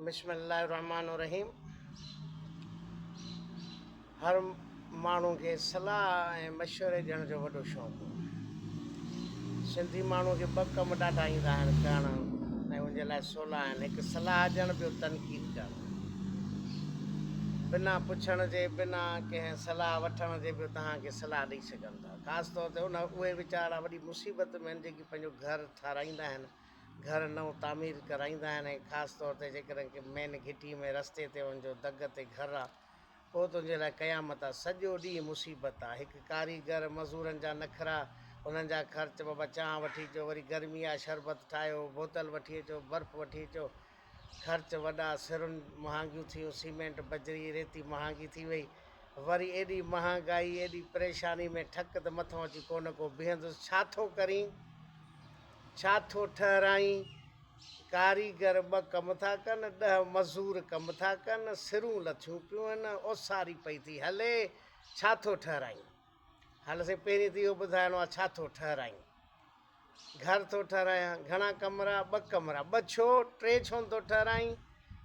بسم الله الرحمٰن الرحيم هر ماڻهو کي صلاح ۽ مشوري ڏيڻ جو وڏو شوق هو. سنڌي ماڻهو کي ٻه ڪم ڏاڍا ايندا آهن ڪرڻ ۽ ان جي لاء سولا آهن هڪ صلاح ڏيڻ ٻيو تنقيد ڪرڻ. بنا پڇڻ جي بنا ڪنهن صلاح وٺڻ جي به توهان کي صلاح ڏئي سگهن ٿا. خاص طور تي ان اهي ويچارا وڏي مصيبت ۾ آهن جيڪي پنهنجو گهر ٺاراهيندا آهن. گهر نئون تعمير ڪرائيندا آهن ۽ خاص طور تي جيڪڏهن ڪنهن مين گهٽي ۾ رستي تي ان جو دڳ تي گهر آ پوء تنهنجي لاء قيامت آ سڄو ڏينهن مصيبت آ هڪ ڪاريگر مزورن جا نخرا انهن جا خرچ بابا چانهه وٺي اچو وري گرمي آ شربت ٺاهيو بوتل وٺي اچو برف وٺي اچو خرچ وڏا سرن مهانگيون ٿيون سيمينٽ بجري ريتي مهانگي ٿي وئي وري ايڏي مهانگائي ايڏي پريشاني ۾ ٺڪ ته مٿون اچي ڪونه ڪو بيهندس ڇا ٿو ڪرين؟ ڇا ٿو ٺهرائين؟ ڪاريگر ٻه ڪم ٿا ڪن، ڏهه مزور ڪم ٿا ڪن، سرون لٿيون پيون آهن، اوساري پئي ٿي هلي، ڇا ٿو ٺهرائين؟ هل سائين پهرين ته اهو ٻڌائڻو آهي ڇا ٿو ٺهرائين؟ گهر ٿو ٺهرايان، گهڻا ڪمرا؟ ٻه ڪمرا. ٻه ڇو؟ ٽي ڇونه ٿو ٺهرائين؟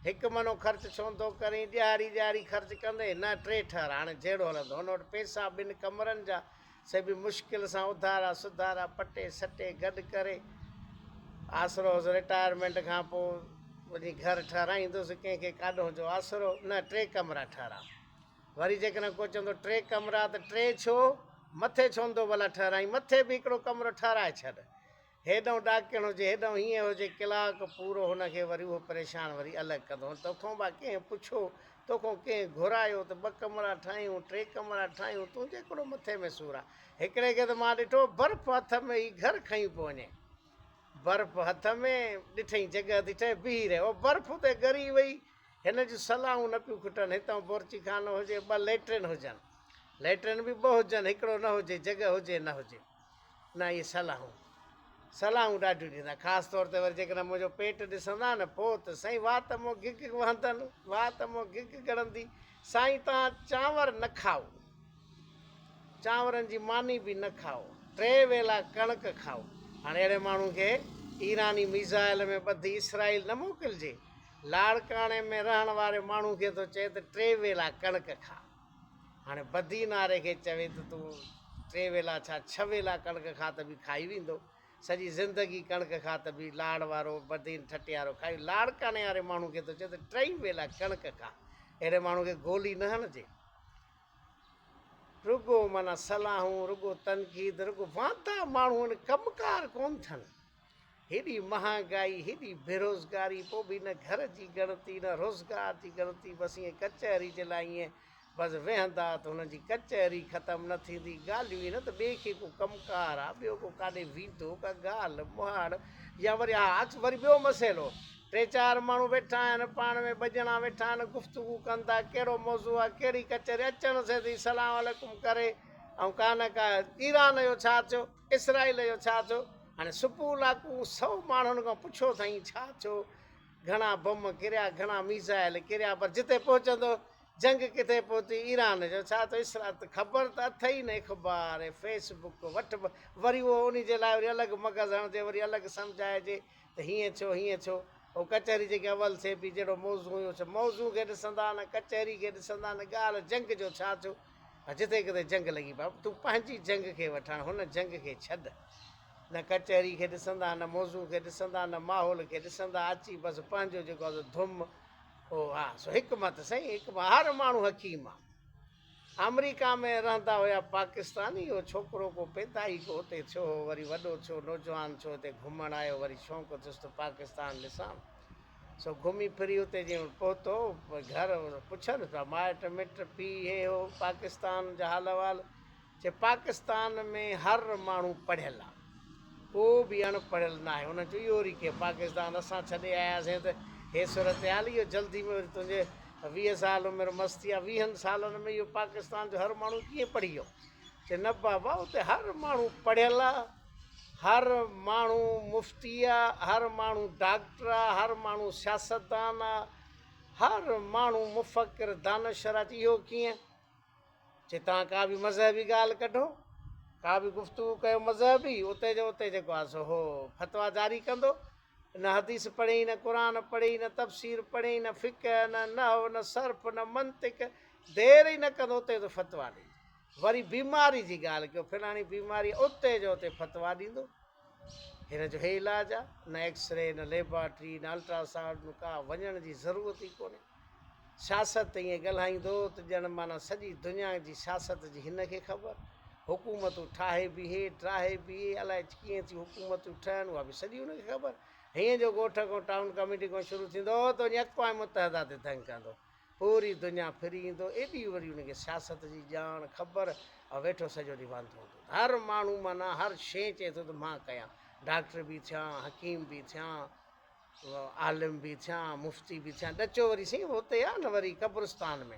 هڪ منو خرچ ڇونه ٿو ڪرين؟ ڏهاڙي ڏهاڙي خرچ ڪندين؟ نه ٽي ٺهراء. هاڻي جهيڙو هلندو. هن وٽ پئسا ٻن ڪمرن جا، سي به مشڪل سان اڌارا سڌارا پٽي سٽي گڏ ڪري آسرو هوس رٽائرمينٽ کان پوء وڃي گهر ٺهرائيندس ڪنهن کي ڪاڏهون جو آسرو نه ٽي ڪمرا ٺهراء وري جيڪڏهن ڪو چوندو ٽي ڪمرا ته ٽي ڇو مٿي ڇونه ٿو ڀلا ٺهرائين مٿي به هڪڙو ڪمرو ٺهرائي ڇڏ هيڏانهن ڏاڪڻ هجي، هيڏانهن هيئن هجي، ڪلاڪ پورو هن کي وري اهو پريشان وري الڳ ڪندو هو. توکان با ڪنهن پڇيو، توکان ڪنهن گهرايو ته ٻه ڪمرا ٺاهيون، ٽي ڪمرا ٺاهيون، تنهنجي ڪهڙو مٿي ۾ سور آ. هڪڙي کي ته مان ڏٺو برف هٿ ۾ هي گهر کنيون پيو وڃي. برف هٿ ۾، ڏٺئين جڳهه ٿي ٺهي، بيهي رهيو. برف اتي ڳري وئي. هن جون صلاحون نه پيون کٽن. هتان بورچي خانو هجي، ٻه ليٽرين هجن. ليٽرين به ٻه هجن، هڪڙو نه هجي، جڳهه هجي نه هجي. نه اهي صلاحون صلاحون ڏاڍيون ڏيندا خاص طور تي وري جيڪڏهن منهنجو پيٽ ڏسندا نه پوء ته سائين وات مون گگ وهندن وات مون گگ ڳڙندي سائين توهان چانور نه کائو چانورن جي ماني به نه کائو ٽي ويلا ڪڻڪ کائو هاڻي اهڙي ماڻهو کي ايراني ميزائل ۾ ٻڌي اسرائيل نه موڪلجي لاڙڪاڻي ۾ رهڻ واري ماڻهو کي ٿو چئي ته ٽي ويلا ڪڻڪ کاء هاڻي بدين واري کي چوي ته تون ٽي ويلا ڇا ڇهه ويلا ڪڻڪ کاء ته به کائي ويندو. سڄي زندگي ڪڻڪ کاء ته به لاڙ وارو بدين ٺٽي وارو کائي لاڙڪاڻي واري ماڻهو کي ٿو چئي ته ٽئي ويلا ڪڻڪ کاء. اهڙي ماڻهو کي گولي نه هڻجي. رڳو معنيٰ صلاحون، رڳو تنقيد، رڳو واندا ماڻهو آهن ڪم ڪار ڪونه ٿن. هيڏي مهانگائي، هيڏي بيروزگاري، پوء به نه گهر جي ڳڻتي نه روزگار جي ڳڻتي، بس ائين ڪچهري جي لاء ائين بس ويهندا ته هنن جي ڪچهري ختم نه ٿيندي، ڳالهيون ئي نه ته ٻئي کي ڪو ڪم ڪار آ، ٻيو ڪو ڪاڏي ويندو، ڪا ڳالهه مهاڙ يا وري ها عڪس وري ٻيو مسئلو ٽي چار ماڻهو ويٺا آهن، پاڻ ۾ ٻه ڄڻا ويٺا آهن، گفتگو ڪن ٿا، ڪهڙو موضوع آ، ڪهڙي ڪچهري، اچڻ سين ٿي سلام عليڪم ڪري ۽ ڪا نه ڪا ايران جو ڇا ٿيو؟ اسرائيل جو ڇا ٿيو؟ هاڻي سپو لاڪون سو ماڻهن کان پڇيو اٿائين ڇا ٿيو؟ گهڻا بم ڪريا، گهڻا ميزائل ڪريا، پر جتي پهچندو جنگ ڪٿي پهتي، ايران جو ڇا ٿيو، اسرائيل ته خبر ته اٿئي نه اخبار ۽ فيس بڪ وٺ وري اهو انهي جي لاء وري الڳ مغز هڻجي وري الڳ سمجهائجي ته هيئن ٿيو هيئن ٿيو. هو ڪچهري جيڪي اول ٿئي پئي جهڙو موضوع هيو سو موضوع کي ڏسندا نه ڪچهري کي ڏسندا نه ڳالهه جنگ جو ڇا ٿيو. ها جتي ڪٿي جنگ لڳي پئي تون پنهنجي جنگ کي وٺ هاڻ هن جنگ کي ڇڏ. نه ڪچهري کي ڏسندا نه موضوع کي ڏسندا نه ماحول کي ڏسندا اچي بس پنهنجو جيڪو آ سو ڌم او ها سو حڪمت سائين حڪمت هر ماڻهو حڪيم آ. آمريڪا ۾ رهندا هيا پاڪستاني اهو ڇوڪرو ڪو پيدا ئي ڪو اتي ٿيو هو وري وڏو ٿيو نوجوان ٿيو اتي گهمڻ آيو وري شونق ٿيس ته پاڪستان ڏسان سو گهمي ڦري اتي جي پهتو گهر پڇن پيا مائٽ مٽ پيء هي هو پاڪستان جا حال احوال چي پاڪستان ۾ هر ماڻهو پڙهيل آ ڪو به اڻ پڙهيل ناهي هن چيو اهو وري ڪيئن پاڪستان اسان ڇڏي آياسين ته هي صورتحال اهو جلدي ۾ وري تنهنجي 20 سال عمر مس ٿي آ ويهن سالن ۾ اهو پاڪستان جو هر ماڻهو ڪيئن پڙهي ويو چي نه بابا اتي هر ماڻهو پڙهيل آ هر ماڻهو مفتي آ هر ماڻهو ڊاڪٽر آ هر ماڻهو سياستدان آ هر ماڻهو مفڪر دانشور آ چي اهو ڪيئن چي توهان ڪا به مذهبي ڳالهه ڪڍو، ڪا به گفتگو ڪيو مذهبي، اتي جو اتي جيڪو آهي سو هو فتويٰ جاري ڪندو. نه حديث پڙهيئي نه قرآن پڙهيئي نه تفسير پڙهيئي نه فقه نه نحو نه صرف نه منطق دير ئي نه ڪندو اتي ٿو فتويٰ ڏئي. وري بيماري جي ڳالهه ڪيو فلاڻي بيماري اتي جو اتي فتويٰ ڏيندو. هن جو هي علاج آ نه ايڪسري نه ليبارٽري نه الٽرا سائونڊ نه ڪا وڃڻ جي ضرورت ئي ڪونهي. سياست تي ائين ڳالهائيندو ته ڄڻ معنيٰ سڄي دنيا جي سياست جي هن کي خبر. حڪومتون ٺاهي بيهي، ڊاهي بيهي، الائي ڪيئن ٿيون حڪومتون ٺهن اها به سڄي هن کي خبر. هيئن جو ڳوٺ کان ٽائون ڪميٽي کان شروع ٿيندو ته وڃي اقوام متحده تي دنگ ڪندو. پوري دنيا ڦري ايندو. ايڏي وري هن کي سياست جي ڄاڻ، خبر ۽ ويٺو سڄو ڏينهن واندو هوندو. هر ماڻهو معنيٰ هر شيء چئي ٿو ته مان ڪيان. ڊاڪٽر به ٿيان، حڪيم به ٿيان. عالم به ٿيان، مفتي به ٿيان، ڏچو وري سائين هتي آ نه وري قبرستان ۾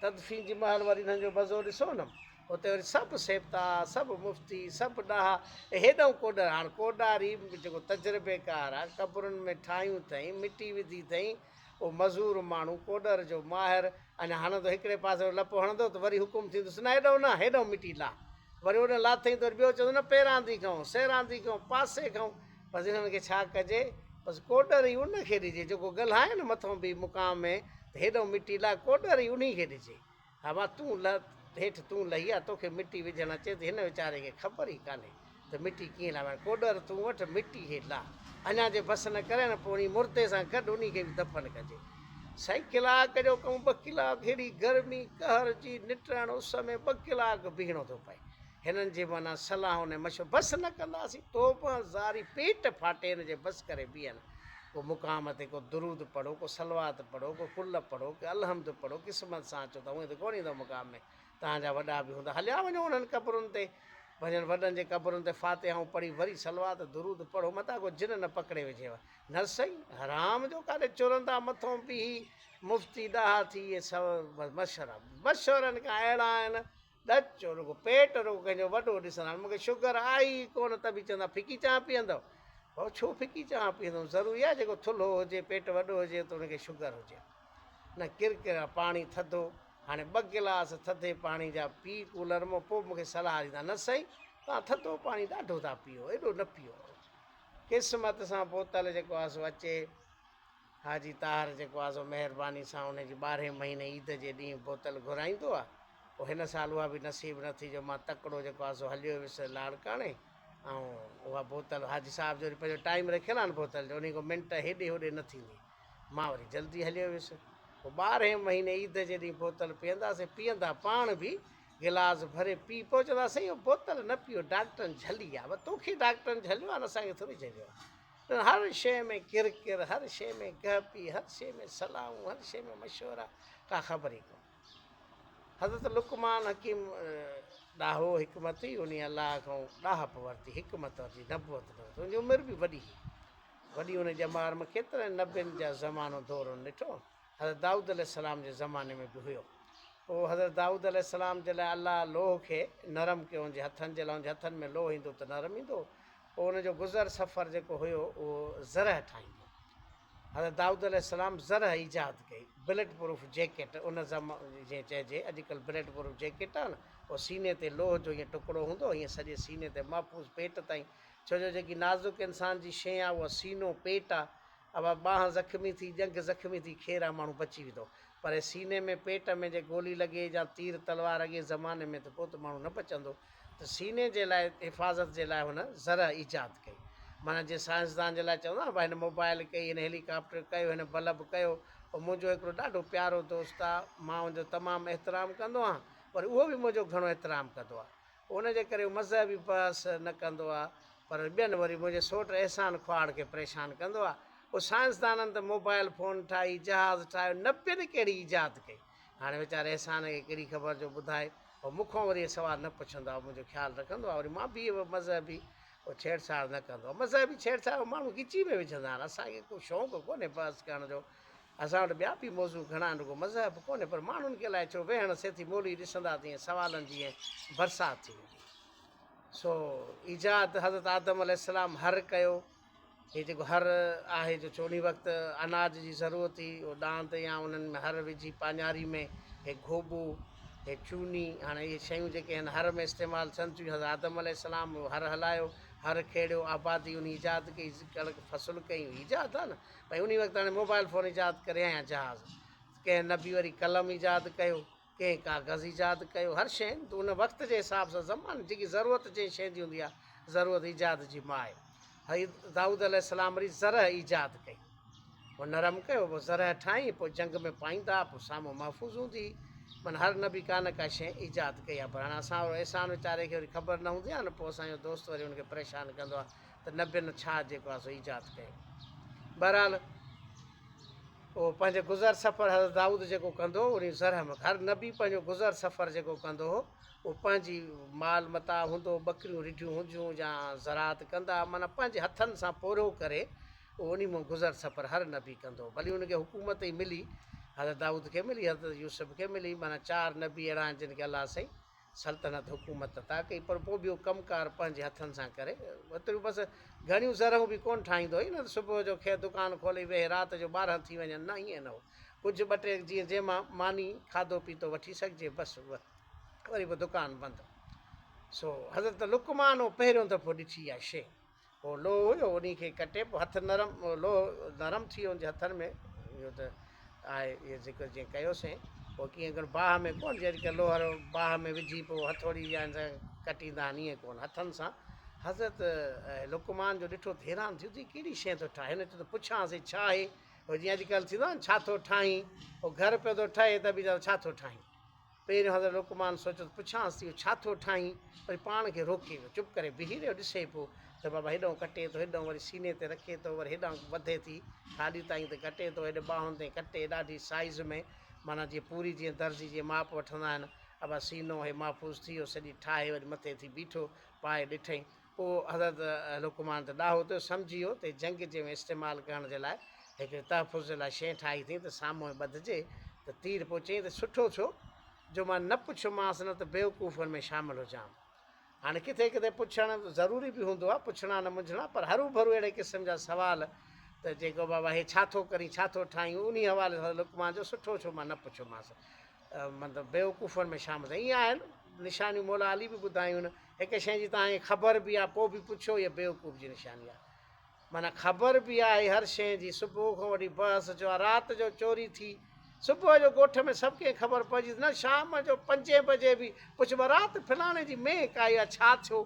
تدفين جي مهل وري انهن جو مزو ڏسو نه اتي وري سڀ سيبتا، سڀ مفتي، سڀ ڏاها هيڏانهن ڪوڏر هاڻ ڪوڏاري جيڪو تجربيڪار آ قبرن ۾ ٺاهيون اٿئين مٽي وڌي اٿئين اهو مزور ماڻهو ڪوڏر جو ماهر اڃا هڻندو هڪڙي پاسي لپو هڻندو ته وري حڪم ٿيندس نه هيڏانهن نه هيڏانهن مٽي لاهه وري اوڏانهن لاٿئين ته وري ٻيو چوندو نه پيراندي کئون سيراندي کئون پاسي کئون بس انهن کي ڇا ڪجي، بس ڪوڏر ئي ان کي ڏجي، جيڪو ڳالهائي نه مٿئون بيهي مقام ۾ ته هيڏئون مٽي لاء ڪوڏر ئي انهي کي ڏجي. ها ڀا تون لھ، هيٺ تون لهي آ، توکي مٽي وجهڻ اچي ٿي، هن ويچاري کي خبر ئي ڪانهي ته مٽي ڪيئن لاهبي، هاڻي ڪوڏر تون وٺ، مٽي هي لاھ. اڃا جي بس نه ڪري نه پوء انهي مردي سان گڏ انهي کي به دفن ڪجي. سائين ڪلاڪ جو ڪم ٻه ڪلاڪ ههڙي گرمي، قهر جي نٽهڻ اس ۾ ٻه ڪلاڪ بيهڻو ٿو پئي. هنن جي معنيٰ صلاحون ۽ مشورا بس نه ڪنداسين، توبه زاري پيٽ ڦاٽي هن جي بس ڪري بيهن. ڪو مقام تي ڪو درود پڙهو، ڪو صلوات پڙهو، ڪو قل پڙهو، ڪي الحمد پڙهو، قسمت سان اچو ته هونئن ته ڪونه ايندؤ مقام ۾، توهان جا وڏا به هوندا، هليا وڃو انهن قبرن تي، پنهنجن وڏن جي قبرن تي فاتحائون پڙهي وري صلوات درود پڙهو، متان ڪو جن نه پڪڙي وجهيو. نه سائين، حرام جو ڪاڏي چرندا مٿئون بيهي مفتي ڏاها ٿي اهي سڀ مشورا مشورن کان اهڙا آهن ڏچ رڳو پيٽ رڳو ڪنهن جو وڏو ڏسندا آهن. مون کي شگر آهي ئي ڪونه ته به چوندا ڦڪي چانهه پيئندؤ. ڀائو ڇو ڦڪي چانهه پيئندم ضروري آهي جيڪو ٿلهو هجي پيٽ وڏو هجي ته ان کي شگر هجي. نه ڪرڪر پاڻي ٿڌو هاڻي ٻه گلاس ٿڌي پاڻي جا پي ڪولر مان پوء مون کي صلاح ڏيندا نه سائين توهان ٿڌو پاڻي ڏاڍو ٿا پيئو ايڏو نه پيئو. قسمت سان بوتل جيڪو آهي سو اچي. حاجي طاهر جيڪو آ سو مهرباني سان ان جي ٻارهين مهيني عيد جي ڏينهن بوتل گهرائيندو آ. پوء هن سال اها به نصيب نه ٿي جو مان تڪڙو جيڪو آ سو هليو ويس لاڙڪاڻي ۽ اها بوتل حاجي صاحب جو وري پنهنجو ٽائيم رکيل آ نه بوتل جو انهي کان منٽ هيڏي هوڏي نه ٿيندي. مان وري جلدي هليو ويس. پوء ٻارهين مهيني عيد جي ڏينهن بوتل پيئنداسين پيئندا پاڻ به گلاس ڀري پي پوء چوندا سائين اهو بوتل نه پيئو ڊاڪٽرن جهلي آ. ڀا توکي ڊاڪٽرن جهليو آ نه اسان کي ٿوري جهليو آ. هر شيء ۾ ڪرڪر، هر شيء ۾ گهپي، هر شيء ۾ صلاحون، هر شيء ۾ مشورا، ڪا خبر ئي ڪونه. حضرت لقمان حڪيم ڏاهو حڪمت هئي، انهيء الله کان ڏاهپ ورتي، حڪمت ورتي، نبوت نه ورتي. ان جي عمر به وڏي هئي. وڏي ان ڄمار ۾ ڪيترن نبين جا زمانو دور هن ڏٺو. حضرت دائود عليه السلام جي زماني ۾ به هيو. پوء حضرت دائود عليه السلام جي لاء الله لوهه کي نرم ڪيو، ان جي هٿن جي لاء، ان جي هٿن ۾ لوهه ايندو ته نرم ايندو. پوء ان جو گذر سفر جيڪو هيو اهو زرهه ٺاهيندو. حضرت دائود عليه السلام زرهه ايجاد ڪئي، بلٽ پروف جيڪيٽ ان زم جيئن چئجي اڄڪلهه بلٽ پروف جيڪيٽ آهي نه اهو سيني تي لوهه جو ائين ٽڪڙو هوندو ائين سڄي سيني تي محفوظ پيٽ تائين ڇو جو جيڪي نازڪ انسان جي شيء آهي اها سينو پيٽ آهي اها ٻانهن زخمي ٿي، ڄنگهه زخمي ٿي خير آ ماڻهو بچي ويندو پر سيني ۾ پيٽ ۾ جي گولي لڳي يا تير تلوار اڳئين زماني ۾ ته پوء ته ماڻهو نه بچندو ته سيني جي لاء حفاظت جي لاء هن زرهه ايجاد ڪئي معنيٰ جيئن سائنسدان جي لاء چوندا آهن ڀائي هن موبائل ڪئي هن هيلي ڪاپٽر ڪيو هن بلب ڪيو پوء منهنجو هڪڙو ڏاڍو پيارو دوست آ مان ان جو تمام احترام ڪندو آهيان پر اهو به منهنجو گهڻو احترام ڪندو آ ان جي ڪري هو مذهبي بحث نه ڪندو آ پر ٻين وري منهنجي سوٽ احسان کهاڙ کي پريشان ڪندو آ. پوء سائنسدانن ته موبائل فون ٺاهي، جهاز ٺاهيو، نبين ڪهڙي ايجاد ڪئي. هاڻي ويچاري احسان کي ڪهڙي خبر جو ٻڌائي. هو مون کان وري اهي سوال نه پڇندو آ، منهنجو خيال رکندو آ. وري مان به مذهبي ڇيڙ ڇاڙ نه ڪندو آ. مذهبي ڇيڙ ڇاڙ ماڻهو ڳچي ۾ وجهندا آهن. اسان کي ڪو شوق ڪونهي بحث ڪرڻ جو. اسان وٽ ٻيا به موضوع گهڻا آهن، رڳو مذهب ڪونهي، پر ماڻهن کي الائي ڇو ويهڻ سيٿي مولوي ڏسندا ته ائين سوالن جي ائين برسات ٿي ويندي. سو ايجاد حضرت آدم عليه السلام هر ڪيو. هي جيڪو هر آهي جو ڇو انهي وقت اناج جي ضرورت هئي، اهو ڏاند يا انهن ۾ هر وجهي پاڃاري ۾ هي گهوٻو، هي چوني، هاڻي اهي شيون جيڪي هن هر ۾ استعمال ٿين ٿيون، حضرت آدم عليه السلام اهو هر هلايو. هر کيڙيو، آبادي انهي ايجاد ڪئي، ڪڻڪ فصل ڪئي، ايجاد آ نه ڀئي انهي وقت هاڻي موبائل فون ايجاد ڪري يا جهاز، ڪنهن نبي وري قلم ايجاد ڪيو، ڪنهن ڪاغذ ايجاد ڪيو، هر شيء ان وقت جي حساب سان زماني جيڪي ضرورت جنهن شيء جي هوندي آ، ضرورت ايجاد جي ماء آهي. حضرت دائود عليه السلام وري زرهه ايجاد ڪئي. پوء نرم ڪيو، پوء زرهه ٺاهين، پوء جنگ ۾ پائيندا، پوء سامهون محفوظ هوندي هئي. معنيٰ هر نبي ڪا نه ڪا شيء ايجاد ڪئي آهي. پر هاڻي اسان وارو احسان ويچاري کي وري خبر نه هوندي آهي نه پوء اسان جو دوست وري ان کي پريشان ڪندو آهي ته نبين ڇا جيڪو آهي سو ايجاد ڪيو. بهرحال اهو پنهنجي گذر سفر حضرت دائود جيڪو ڪندو هو انهي زرهه ۾ هر نبي پنهنجو گذر سفر جيڪو ڪندو هو اهو پنهنجي مال متاع هوندو هو، ٻڪريون رڍيون هونديون يا زراعت ڪندا معنيٰ پنهنجي هٿن سان پورهيو ڪري اهو انهي مان گذر سفر هر نبي ڪندو هو. ڀلي ان کي حڪومت ئي ملي، حضرت دائود کي ملي، حضرت يوسف کي ملي، معنيٰ چار نبي اهڙا آهن جن کي الله سائين سلطنت حڪومت عطا ڪئي، پر پوء به اهو ڪم ڪار پنهنجي هٿن سان ڪري، ايتريون بس گهڻيون زرهون به ڪونه ٺاهيندو هو، نه ته صبح جو کي دڪان کولي ويهي رات جو 12 ٿي وڃن، نه ائين نه هو، ڪجهه ٻه ٽي جيئن جنهن مان ماني کاڌو پيتو وٺي سگهجي بس وري پوء دڪان بند. سو حضرت لقمان اهو پهريون دفعو ڏٺي اها شيء. هو لوهه هيو، انهي کي ڪٽي پوء هٿ نرم، لوهه نرم ٿي ويو ان جي هٿن ۾، اهو ته آهي اهو ذڪر جيئن ڪيوسين، پوء ڪيئن ڪن باهه ۾ ڪونه جيئن اڄڪلهه لوهر باهه ۾ وجهي پوء هٿوڙي يا ان سان ڪٽيندا آهن ائين ڪونه، هٿن سان حضرت لقمان جو ڏٺو ته حيران ٿيو ته هي ڪهڙي شيء ٿو ٺاهي، هن چيو ته پڇانس هي ڇا آهي، هو جيئن اڄڪلهه ٿيندو آهي نه ڇا ٿو ٺاهين، هو گهر پيو ٿو ٺهي ته به چوندو ڇا ٿو ٺاهين. پهريون حضرت لقمان سوچيو ته پڇانس ٿي اهو ڇا ٿو ٺاهين، وري پاڻ کي روڪي ويو، چپ ڪري بيهي رهيو، ڏسي پيو ته بابا هيڏانهن ڪٽي ٿو، هيڏانهن وري سيني تي رکي ٿو، وري هيڏانهن وڌي ٿي، کاڏي تائين ته ڪٽي ٿو، هيڏي ٻانهن تائين ڪٽي، ڏاڍي سائيز ۾، معنيٰ جيئن پوري جيئن درزي جيئن ماپ وٺندا آهن، ابا سينو هي محفوظ ٿي ويو، سڄي ٺاهي وري مٿي ٿي بيٺو، پائي ڏٺئين. پوء حضرت لقمان ته ڏاهو ٿيو، سمجهي ويو ته جنگ جي ۾ استعمال ڪرڻ جي لاء هڪڙي تحفظ جي لاء شيء ٺاهي اٿئين ته سامهون ٻڌجي ته تير پوء چيائين ته سٺو ٿيو جو مان نه پڇيومانس نه ته بيوقوفن ۾ شامل هجان. هاڻي ڪٿي ڪٿي پڇڻ ضروري به هوندو آهي، پڇڻا نه منجهڻا، پر هروڀرو اهڙي قسم جا سوال ته جيڪو بابا هي ڇا ٿو ڪرين، ڇا ٿو ٺاهين، انهي حوالي سان لقمان چيو سٺو ٿيو مان نه پڇيومانس. مطلب بيوقوفن ۾ شامل ٿيا. ائين آهن نشانيون مولا علي به ٻڌايون آهن. هڪ شيء جي توهان کي خبر به آهي پوء به پڇو اها بيوقوف جي نشاني آهي. معنيٰ خبر به آهي هر شيء جي صبح کان وٺي بحث جو آهي رات جو چوري ٿي صبح جو ڳوٺ ۾ سڀ ڪنهن کي خبر پئجي نه شام جو پنجين بجي به پڇبو رات فلاڻي جي مينهن ڪائي آهي ڇا ٿيو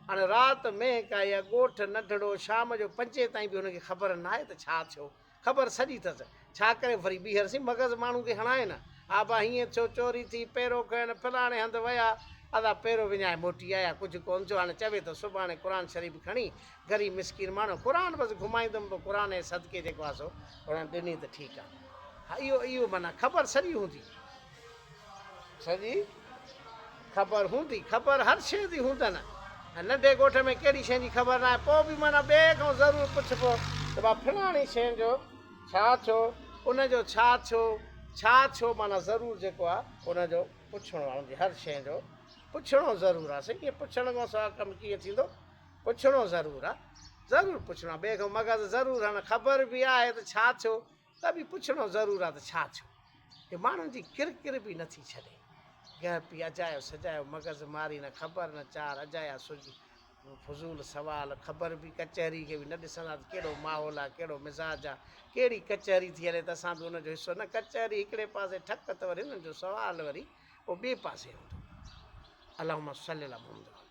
هاڻي رات مينهن ڪائي آهي ڳوٺ ننڍڙو شام جو پنجين تائين به هن کي خبر ناهي ته ڇا ٿيو خبر سڄي اٿس. ڇا ڪري وري ٻيهر سين مغز ماڻهو کي هڻائي نه. آبا هيئن ٿيو، چوري ٿي، پيرو کڻڻ فلاڻي هنڌ ويا، ادا پيرو وڃائي موٽي آيا، ڪجهه ڪونه ٿيو، هاڻي چوي ٿو سڀاڻي قرآن شريف کڻي غريب مسڪين ماڻهو قرآن بس گهمائيندم پوء قرآن جي صدقي جيڪو آهي سو انهن ڏني ته ٺيڪ آهي. ها اهو اهو معنيٰ خبر سڄي هوندي. سڄي خبر هوندي. خبر هر شيء جي هوندن ۽ ننڍي ڳوٺ ۾ ڪهڙي شيء جي خبر ناهي پوء به معنيٰ ٻئي کان ضرور پڇبو ته ڀاء فلاڻي شيء جو ڇا ٿيو، ان جو ڇا ٿيو، ڇا ٿيو معنيٰ ضرور جيڪو آهي ان جو پڇڻو آهي ان جي هر شيء جو پڇڻو ضرور آهي. سائين ائين پڇڻ کان سواء ڪم ڪيئن ٿيندو؟ پڇڻو ضرور آهي، ضرور پڇڻو آهي ٻئي کان مغز ضرور هڻ خبر به آهي ته ڇا ٿيو ته به پڇڻو ضرور آهي ته ڇا ٿيو. هي ماڻهن جي ڪر ڪر به نٿي ڇڏي. گهه پي اجايو سجايو مغز ماري نه خبر نه چار اجايا سج فضول سوال خبر به ڪچهري کي به نه ڏسندا ته ڪهڙو ماحول آ ڪهڙو مزاج آ ڪهڙي ڪچهري ٿي هلي ته اسان به ان جو حصو نه ڪچهري هڪڙي پاسي ٺڪ ته وري هنن جو سوال وري پوء ٻئي پاسي هوندو اللهم صلي علي محمد.